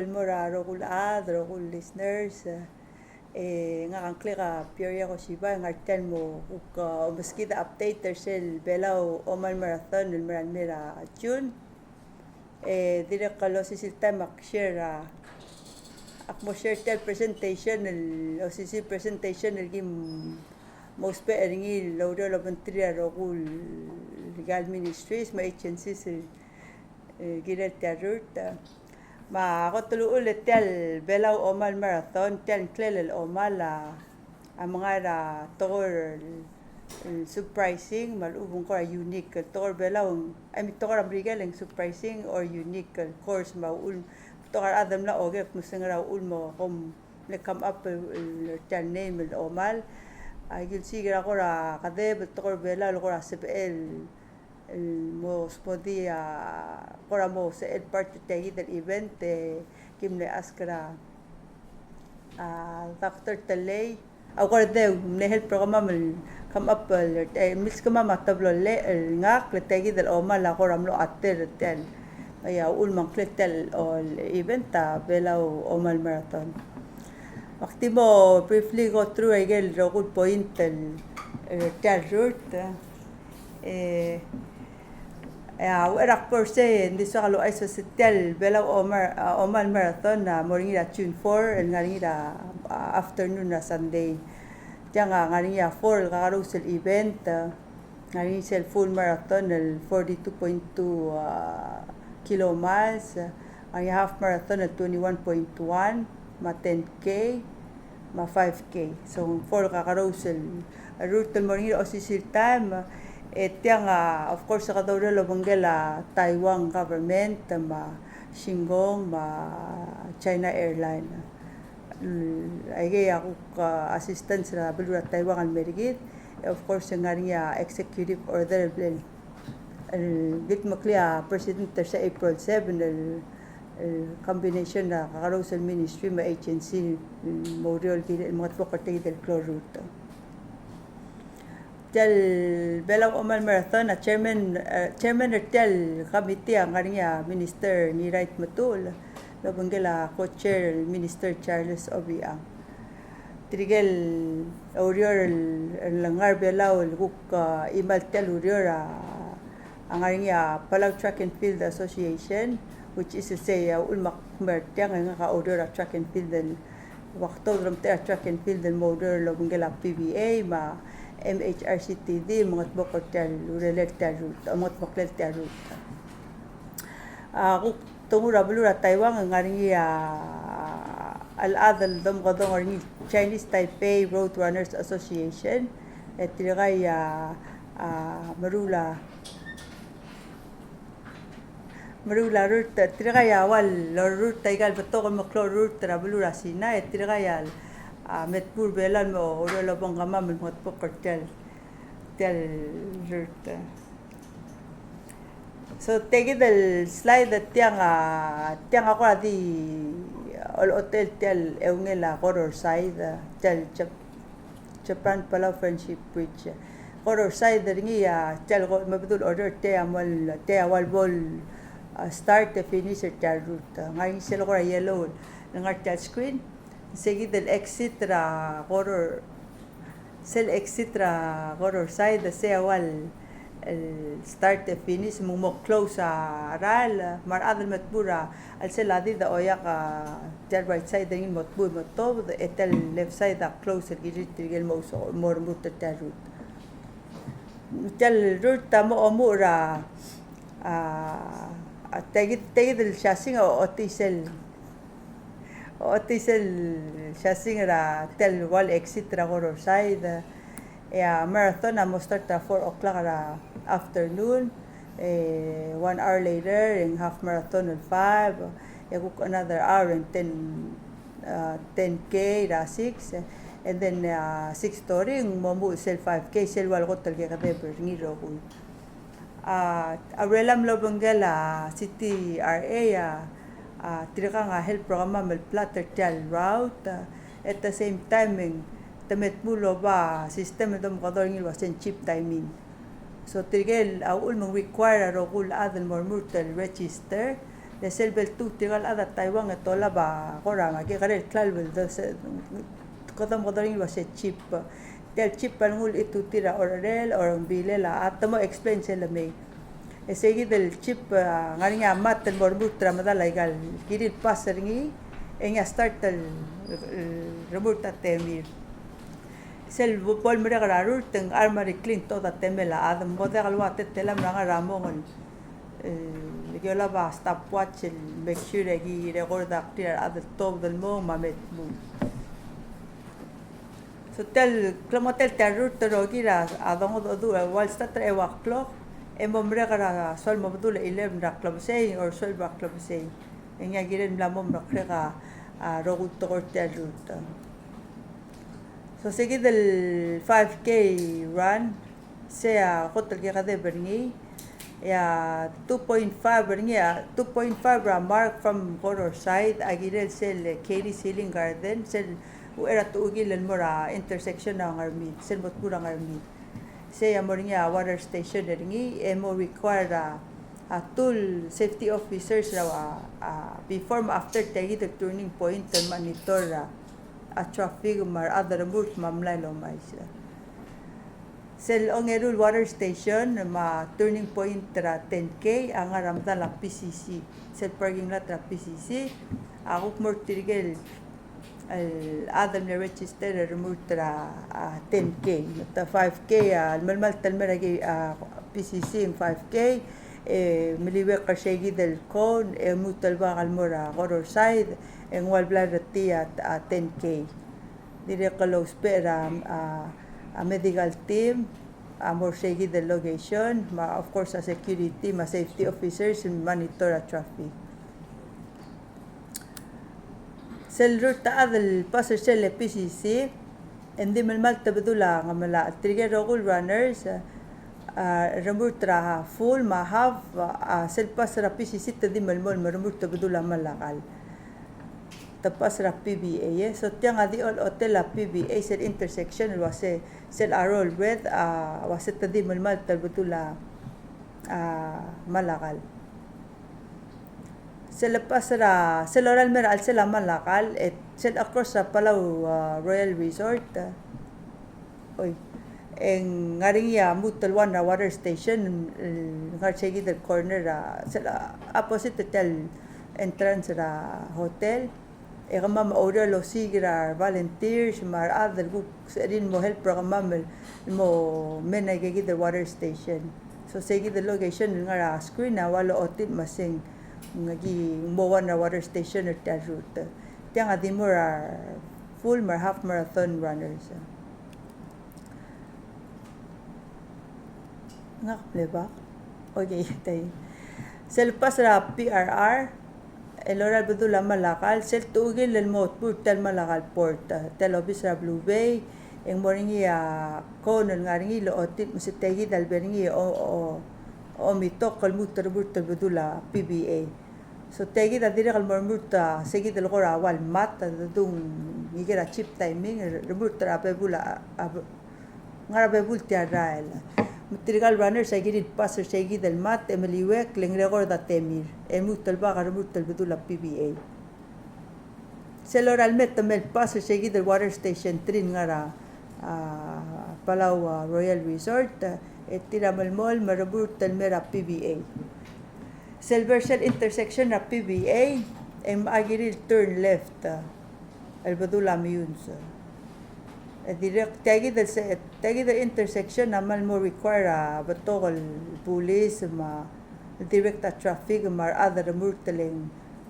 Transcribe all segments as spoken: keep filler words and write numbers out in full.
el mo er a rokui el chad, rokui el listeners, e ngak a ngklek a Peoria Koshiba, e ngar tia el mo kuk, a, omeskid a update er sel Belau Omal Marathon el mera el mei er a June. E dirrek el osisiu el taem ak share a, ak mo share tia el presentation el, osisiu el presentation el kim mo ousbech er ngii el oureor el obengterir a rokui el legal ministries me a agencies el, e, kirel tia el rurt. Me a kot el uchul e tia el Belau Omal Marathon, tia el ngklel el omal a a mengai er a tekoi el, el surprising, me a lechub ng kora unique, el tekoi er a Belau, I mean, tekoi er a Merikel e ng surprising or unique el course, me a uchul, tekoi er a chad el mla oker, kmo se ngera uchul me kom mle come up el, el, tia el name el omal. A, you'll see, kora kedeb el tekoi er a Belau el kora sebechel el mo smodii a, kora mo sebechel part er tia kid el event, e, kim mle ask er a, a, Doctor Telei, a, kora deu, mle help er kemam el come up el, e, milskemam a teblo el, el ngak, le tia kid el omal a kora mlo ater tia el, e, a uchul me a ngklel tia el, o, el event a Belau Omal Marathon. Me ak di mo briefly go through aike el rokui el point el, el tia el rurt. E, e, a uchei er a kbo er sei, e ng di soak el ouchais el se tia el Belau Omar, a, Omal Marathon, a, mo er ngii er a June four, el ngar er ngii er a, a, afternoon er a Sunday. Tiang a ngar er ngii a four el kakerous el event, a, ngar er ngii sel full marathon el forty-two point two, a, kilo miles, a, ngar er ngii a half marathon el twenty-one point one, me a ten K, me a five K. So, four el kakerous el rurt el mo er ngii er a osisiu el taem, e tiang a, of course, kede oureor el obengkel a Taiwan government, me a Shin Kong, me a China Airline. L-, aikei a kuk, a, assistance er a beluu er a Taiwan el mer kid, e of course, e ngar er ngii a executive order el, el kldmeklii a president er se April seven el el combination er a kakerous el ministry me a agency el mo oureor el kirel el mengetmokl er tia kid el klou el rurt. Tia el Belau Omal Marathon a chairman, e, chairman er tia el committee a ngar er ngii a Minister Ngirai Tmetuchl, el obengkel a co-chair el Minister Charles Obichang. Tirke el oureor el, el ngar er a Belau el kuk, a, chimal tia el ureor a, a ngar er ngii a Palau Track and Field Association, which is to say, a uchul me ak mer tiang e ngak a oureor er a track and field el, ua kuk tobed er a track and field el mo oureor el obengkel a P B A me a M H R C T D, mengetmokl er tia el urerel tia el rurt, mengetmokl er tia el rurt. A kuk Te ngar er a beluu er a Taiwan e ng ngar er ngii a, a chad el domekedong er ngii el Chinese Taipei Road Runners Association, e tirka a, a, meruul a, meruul a rurt, tirka a ua lorurt aika el betok el mo klou el rurt er a beluu er a Sina, e tirka a, a, me tmuu er a Belau el mo oureor el obengkemam el mo tmokl er tia el, tia el rurt. So, tia kid el slide, tiang a, tiang a kora di olechotel tia el eungel a Koror Side, tia el Jap-, Japan Palau Friendship Bridge. Koror Side er ngii a, tia el ko-, me bedul order tia a mo el, tia a ua el bo el, a, start e finish er tia el rurt. Ngar er ngii sel kora yellow el ngar er tia el screen. Se kid el exit er a Koror, sel exit er a Koror Side, se a ua el, el start e finish, me ng mo close a rael, me a rechad el me tmuu er a chelsel a di de oeak a tia el right side er ngii el mo tmuu e mo tobed, e tia el left side a close el kirir tirke el mo ouso-, mo remurt er tia el rurt. Tia el rurt a mo omuchel er a, a, a, tia kid, tia kid el siasing a ochotii sel Ochotii sel siasing er a tia el ua el exit er a Koror Side. E a marathon a mo start er a four o'clock er a afternoon. E one hour later, e ng half marathon el five. E kuk another hour and ten, uh, ten K er a six. And then, uh, six thirty, ng mo omuchel sel five K, sel ua el kot el kekedeb er ngii el rokui. A, a urerel a mlo obengkel a C T R A a, a, tirkang a help er kemam el plat er tia el route, a, at the same time e ng te me tmuu el oba system el domekedong er ngii el ua se ng chip timing. So tirke el a uchul me ng require a rokui el chad el mo remurt el register, Le sel beltuu tirka el chad er a Taiwan e te olab a kora me a kekerei el klalo el de se, kede mo dodengei el ua se chip. Tia el chip a lenguu el chituu er a orerel, orengbilel a, a te mo explain sel lemei. E sei kid el chip, a, ngar er ngii a mat el mo remurt er a medal aika el kirir el pass er ngii, e ngii a start el, el remurt a temir. Sel bo, bo lemerek er a rurt, ng armari clean tod a temel a chad, ng mo diak el ua teletelam er a ngar er a mong el, el, ke olab a stopwatch el make sure e ki record a ktir a rechad el tuobed el mong me a me tmuu. So tia el klemengetel tia el rurt el rokir a, a dongedecheduch, e ua el start er a eua el klok, e mo merek er a soal mo bedul a eleven er a klebesei, or twelve er a klebesei. E ngii a kirel el mla mo mekekerei a, a rokui el tekoi er tia el rurt. So sei kid el five K run, sei a kot el kekedeb er ngii, e a two point five er ngii, a two point five er a mark from Koror side, a kirel sel Katy Ceiling Garden, sel uchei er a techukil el mo er a intersection er a Ngermid, sel mo tmuu er a Ngermid. Sei a mo er ngii a water station er ngii, e mo require a, a two el safety officers er a, a, before me a after tia kid el turning point el monitor er a, a traffic me a rechad el remurt me a mlai el omais. Sel ongeru el water station me a turning point er a ten K a ngar er a medal a P C C, sel parking lot er a P C C, a kuk mo er tirke el el chad el mle register el remurt er a, a, ten K. Me te five K, a, el melemalt el mer a, a, P C C ng five K, e, meliuekl er sei kid el cone, e, lmuut el bak el mo er a Koror side, e, ng ua el blai er tia, a, ten K. Dirrek el ousbech er a, a, a medical team, a, mo er sei kid el location, me a, of course, a security, me a safety officers, monitor a traffic. Sel rurt a chad el pass er sel P C C, e ng di melemalt el bedul a ngemelachel. Tirke el rokui el runners, a, remurt er a full me a half, a, sel pass er a P C C te di melemolem, remurt el bedul a melakal. Te pass er a P B A, e. So tiang a di olechotel a P B A sel intersection el ua se, sel arrow el red, a, ua se te di melemalt el bedul a, a, melakal. Sel pass er a, sel lorael el mer a chelsel a melakal, e sel across er a Palau, a, Royal Resort, e, oi. E ng ngar er ngii a lmuut el ua er a water station, el ngar er sei kid el corner er a, sel, a, opposite er tia el entrance er a hotel. E kemam a oureor el osiik er a volunteers me a rechad el kuk secherir el mo help er kemam el mo mei er aika kid el water station. So sei kid el location el ngar er a screen a ua lochotii me a se ng aki mo ua er a water station er tia el rurt. Tiang a di mo er a full me a half marathon runners. Ngak mle bak. Okay, tai. Sel pass er a P R R, el lorael el bedul a Malakal, sel techukil el mo tmuu er tia el Malakal Port, tia el obis er a Blue Bay, e ng mo er ngii a cone el ngar er ngii el ochotii me se tia kid a lebo er ngii e o, o, omitok el lmuut el remurt el bedul a P B A. So tia kid a dirrek el mo remurt a, se kid el kora ua el mat, a dedung ngike er a chip timing, remurt er a bebul a, a, ngar er a bebul tia el rael. Me tirka el runners a kirir el pass er se kid el mat, e meliuekl e ng record a temir, e lmuut el bak el remurt el bedul a P B A. Sel lorael el me te mei el pass er se kid el water station three el ngar er a, a, Palau, a, Royal Resort, e tir a melemolem el remurt el mei er a P B A. Sel bo er sel intersection er a P B A, e ng kirir el turn left, el bedul a Meyuns. E dirrek tia kid el se, tia kid el intersection a kmal mo require a betok el police me a direct a traffic me a rechad el remurt el ng,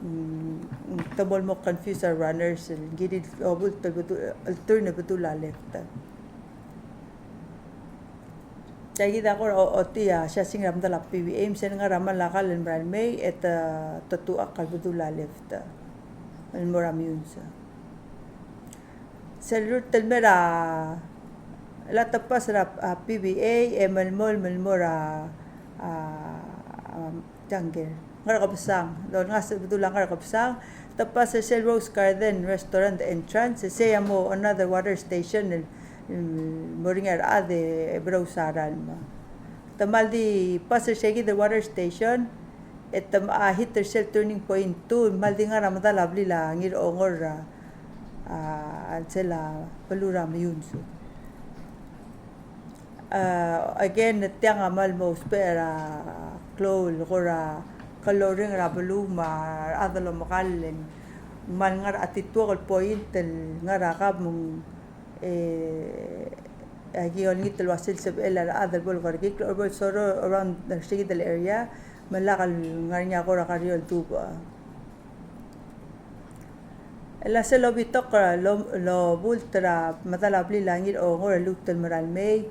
mm, te mo el mo confuse a runners, el kirir el obult el bedul, el turn el bedul a left. Tia kid a kora o, ochotii a siasing er a medal a P B A, me sel ngar er a Malakal el merael mei, e te, te tuchakl el bedul a left el mo er a Meyuns. Sel rurt el mei er a, el ta pass er a, a, P B A, e melemolem el mo er a, a, a, Tiang ker, Ngerkebesang, el olengasech el bedul a Ngerkebesang, te pass er sel Rose Garden Restaurant entrance, e sei a mo another water station el, el mo er ngii a rechad e berous a ralm. Te kmal di pass er se kid el water station, E te mla hit er sel turning point two, me ng di ngar er a medal a blil a Ngirongor er a, a, sel a beluu er a Meyuns. A, again, tiang a kmal mo ousbech er a klou el kora klou el reng er a beluu me a rechad el omekall el kmal ngar er a tituok el point el ngar er a kab me ng, e, aki olengit el ua sel sebechel a rechad el bo lekerekikl, el bo lsoro around er se kid el area, me lak el ngar er ngii a kora kerior el dubech. El a sel obitok el o, el obult er a medal a blil a Ngirongor el lmuut el mera el mei,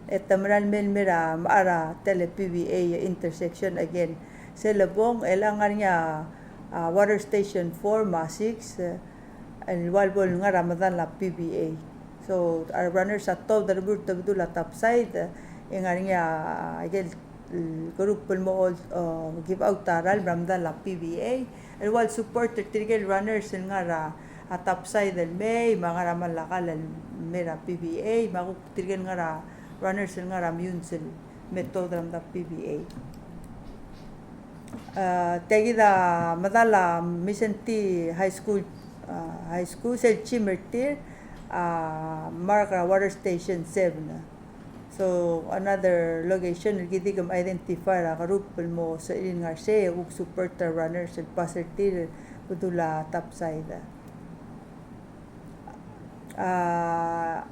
e te mera el mei el mei er a mechar a tele P V A intersection again. Sel lebong, el a ngar er ngii a, a, water station four me a six, e, el ua el bo el ngar er a medal a P V A. So, a runners a tuobed er a bur tebedul a topside, e ngar er ngii a, a, ikel el group el mo, o, give out a ralm er a medal a P V A, el ua el support er tirke el runners el ngar er a, a, topside el mei, me a ngar er a mle kall el mei er a P V A, me a kuk tirke el ngar er a runners el ngar er a Meyuns el me tuobed er a medal a P V A. A, tia kid a medal a Mindszenty High School, a, High School, sel gym er tir, a, mark er a water station seven. So, another location el ki dirk identify er a group el mo sebechir el ngar er sei, e kuk support er a runners el pass er tir el bedul a topside. A,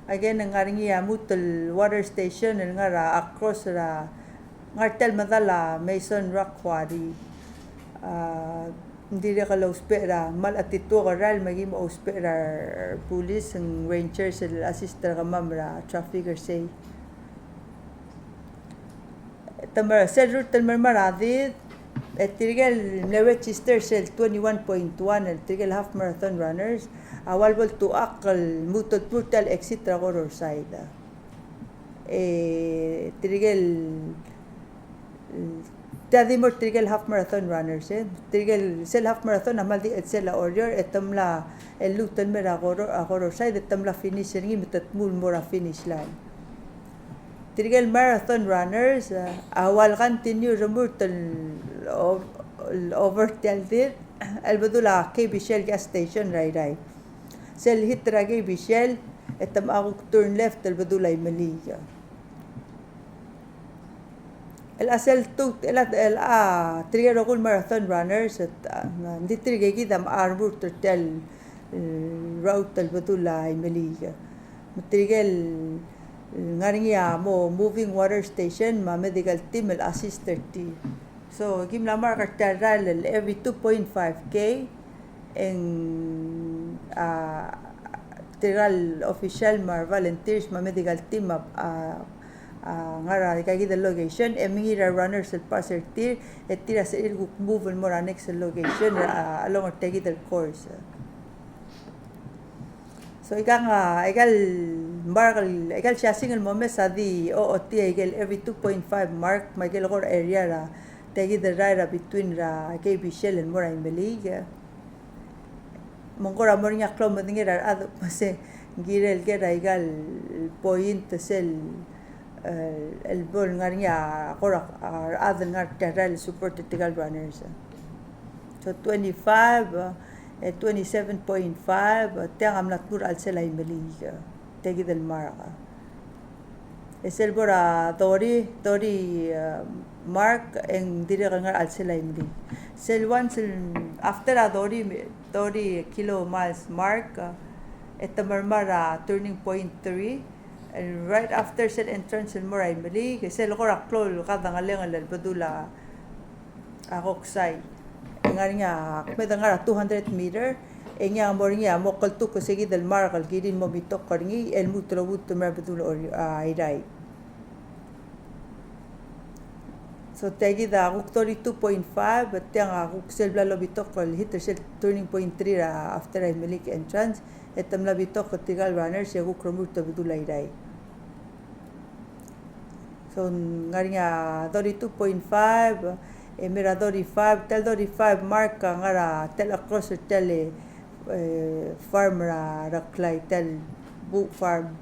again, ng ngar er ngii a lmuut el water station el ngar er a across er a, ngar er tia el medal a Mason Rock Quarry. A, ng dirrek el ousbech er a kmal chetituok el rael me aki mo ousbech er a rebulis, ng rangers el assist er kemam er a traffic er sei. Te mer, sel rurt el mer, mer a did, e tirke el mle register sel twenty-one point one, el tirke el half marathon runners, a ua el bo el tuchakl el lmuut el tmuu er tia el exit er a Koror side. E tirke el, tia di mo er tirke el half marathon runners, e tirke el, sel half marathon a kmal di chet sel a Oreor, e te mla el lmuut el mer a Koror, a Koror side, e te mla finish er ngii me te tmuu el mo er a finish line. Tirke el marathon runners, a, a ua el continue el remurt el o-, el over tia el did, el bedul a K B Shell gas station er a Irrai. Sel hit er a K B Shell, e te mla kuk turn left el bedul a Imeliik. El a sel tu-, el a, el a tirke el rokui el marathon runners, e te, a, ng di tirke kid a mla remurt er tia el, el route el bedul a Imeliik. Me tirke el ngar er ngii a mo moving water station me a medical team el assist er tir. So, ki mla mark er tia el rael el every two point five K, e ng, a, tirke el official me a re volunteers me a medical team a, a, a ngar er aika kid el location, e mengiil er a runners el pass er tir, e tir a sebechir el kuk move el mo er a next location, a, along er tia kid el course. So, ikang, a, aika el mark el, aika el siasing el momes a di ochotii aike el every two point five mark, me aike el kora area er a tia kid el rael er a between er a K B Shell el mo er a Imeliik. Me ng kora mo er ngii a klou el medengei er a rechad el kmo se ng kirel ker aika el point sel, e, el bo el ngar er ngii a kora, a, rechad el ngar er tia el rael el support er tirka el runners. So twenty-five, e, twenty-seven point five, e, tiang a mla tmuu er a chelsel a Imeliik, e, tia kid el mark. E sel bo er a thirty, thirty, e, mark, e ng dirrek el ngar er a chelsel a Imeliik. Sel once el, after a thirty, thirty kilo miles mark, e, e te mla er a turning point three, e right after sel entrance el mo er a Imeliik, e sel kora klou el kadengelengel el bedul a a koksai. E ngar er ngii a, kmeed el ngar er a two hundred meter, e ngii a mo er ngii a mo kltuk se kid el mark el kirir el mo bitokl er ngii, el lmuut el lobut el mer a bedul a Irrai. So tia kid a kuk thirty-two point five, tiang a kuk sel bla lobitokl el hit er sel turning point three er a after a Imeliik entrance, e te mla bitokl tirka el runners e kuk remurt a bedul a Irrai. So, ng ngar er ngii a thirty-two point five, e mer a thirty-five, tia el thirty-five mark a ngar er a tia el across er tia el, e, farm er a Reklai, tia el buch farm,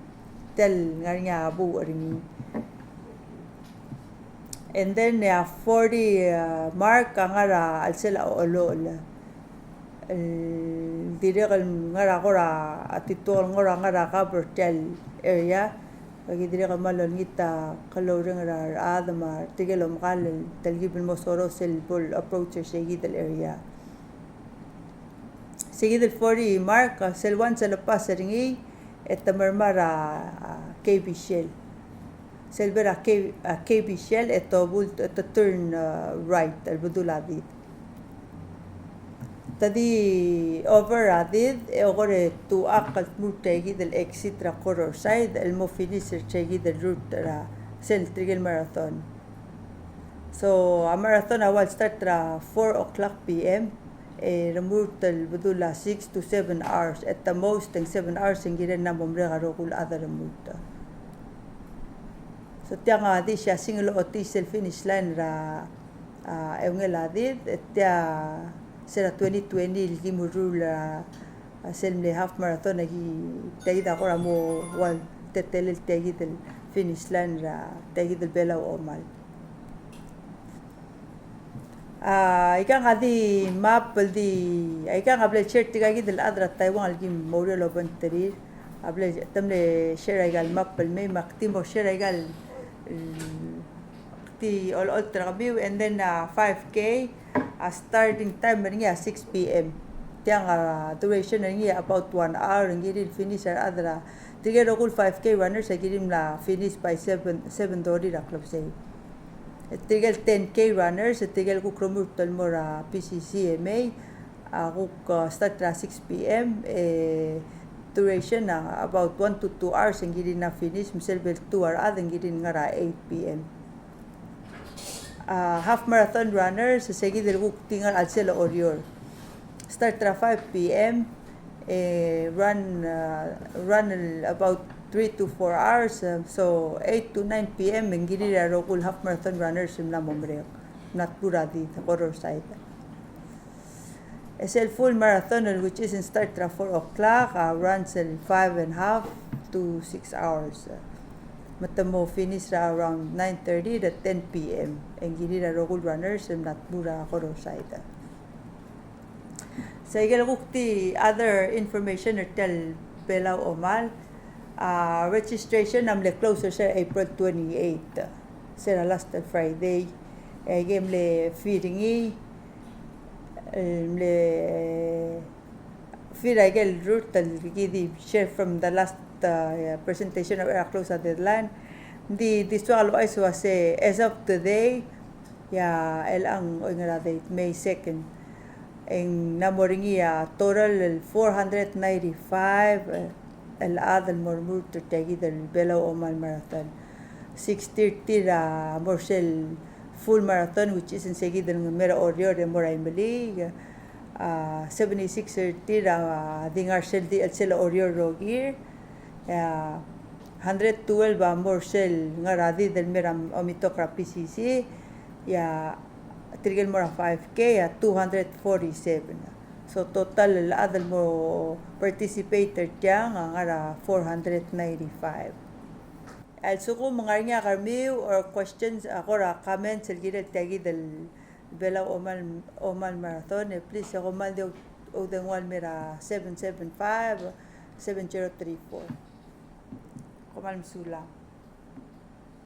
tia el ngar er ngii a buch er ngii. And then a forty, uh, mark a ngar er a chelsel a Ochelochel. El dirrek el ngar er a kora, a tituok el ngar er a, ngar er a cover tia el area. Aki dirrek el kmal olengit a klou el reng er a rechad me tirke el omekall el telkib el mo soros el bo el approach er seikid el area. Seikid el forty mark, a sel once el pass er ngii, e te mermang er a, a, K B Shell. Sel bo er a K-, a, K B Shell, e te obult, e te turn, a, right, el bedul a did. Te di over a did, e okor e tuchakl el tmuu er tiakid el exit er a Koror side, el mo finish er tiakid el route er a sel tirke el marathon. So, a marathon a ua el start er a four o'clock P M, e remurt el bedul a six to seven hours, at the most, e ng seven hours e ng kirel mla mo merek a rokui el chad el remurt. So, tiang a di sia single otis el finish line er a, a, eungel a did, e tia se er a twenty twenty el ki meruul a, a, sel mle half marathon, aki tiakid a kora mo ua el teletelel tiakid el finish line er a tiakid el Belau Omal. A, ikang a di map el di, a, ikang a bla el share tirkakid el chad er a Taiwan el kim oureor el obengterir. A bla, te mle share aika el map el mei, me ak di mo share aika el, el, di olecholt er kemiu, and then, a, five K, a, starting time er ngii a six P M. Tiang a duration er ngii a about one hour, ng kirir el finish a rechad er a, tirke el rokui el five K runners a kirir el mla finish by seven, seven thirty er a klebesei. E tirke el ten K runners, e tirke el kuk remurt el mo er a P C C e mei, a kuk, a, start er a six P M, e duration a about one to two hours e ng kirir el finish, me sel bo el two a rechad e ng kirir el ngar er a eight P M. A, half marathon runners, e seikid el kuk di ngar er a chelsel a Oreor. Start er a five P M, e run, a, run el about three to four hours, a, so eight to nine P M e ng kirir a rokui el half marathon runners el mla mo merek, mla tmuu er a did, Koror side. E sel full marathon, which is in start er a four o'clock, a, runs el five and a half to six hours. Me te mo finish er a around nine thirty to ten P M. E ng kirir a rokui el runners el mla tmuu er a Koror side. Seikid el kuk di other information er tia el Belau Omal. A, registration a mle close er se er a April twenty-eight. Se er a last Friday. E ke mle fee er ngii, e mle fee er a ikel route el ki di share from the last, uh, presentation er a close a deadline. Ng di, di soak el ouchais el uase as of today, e a chelechang, oingerang a date, May second, e ng mla mo er ngii a total el four hundred ninety-five, e, el chad el mo remurt er tiakid el Belau Omal Marathon. Sixty er tir a mo er sel full marathon, which is ng seikid el mei er a Oreor e mo er a Imeliik. A, seventy-six er tir a di ngar er sel di el chelsel a Oreor el rokir. A, hundred twelve a mo er sel ngar er a did el mei er a omitok er a P C C. E a tirke el mo er a five K a two hundred forty-seven. So total el chad el mo participate er tiang a ngar er a four hundred ninety-five. A lsekum ng ngar er ngii a kermiu or questions, a kora comments el kirel tiakid el Belau Omal, Omal Marathon, e please, e kom kmal di oudengua el mei er a seven seven five, seven zero three four. Kom kmal mesulang.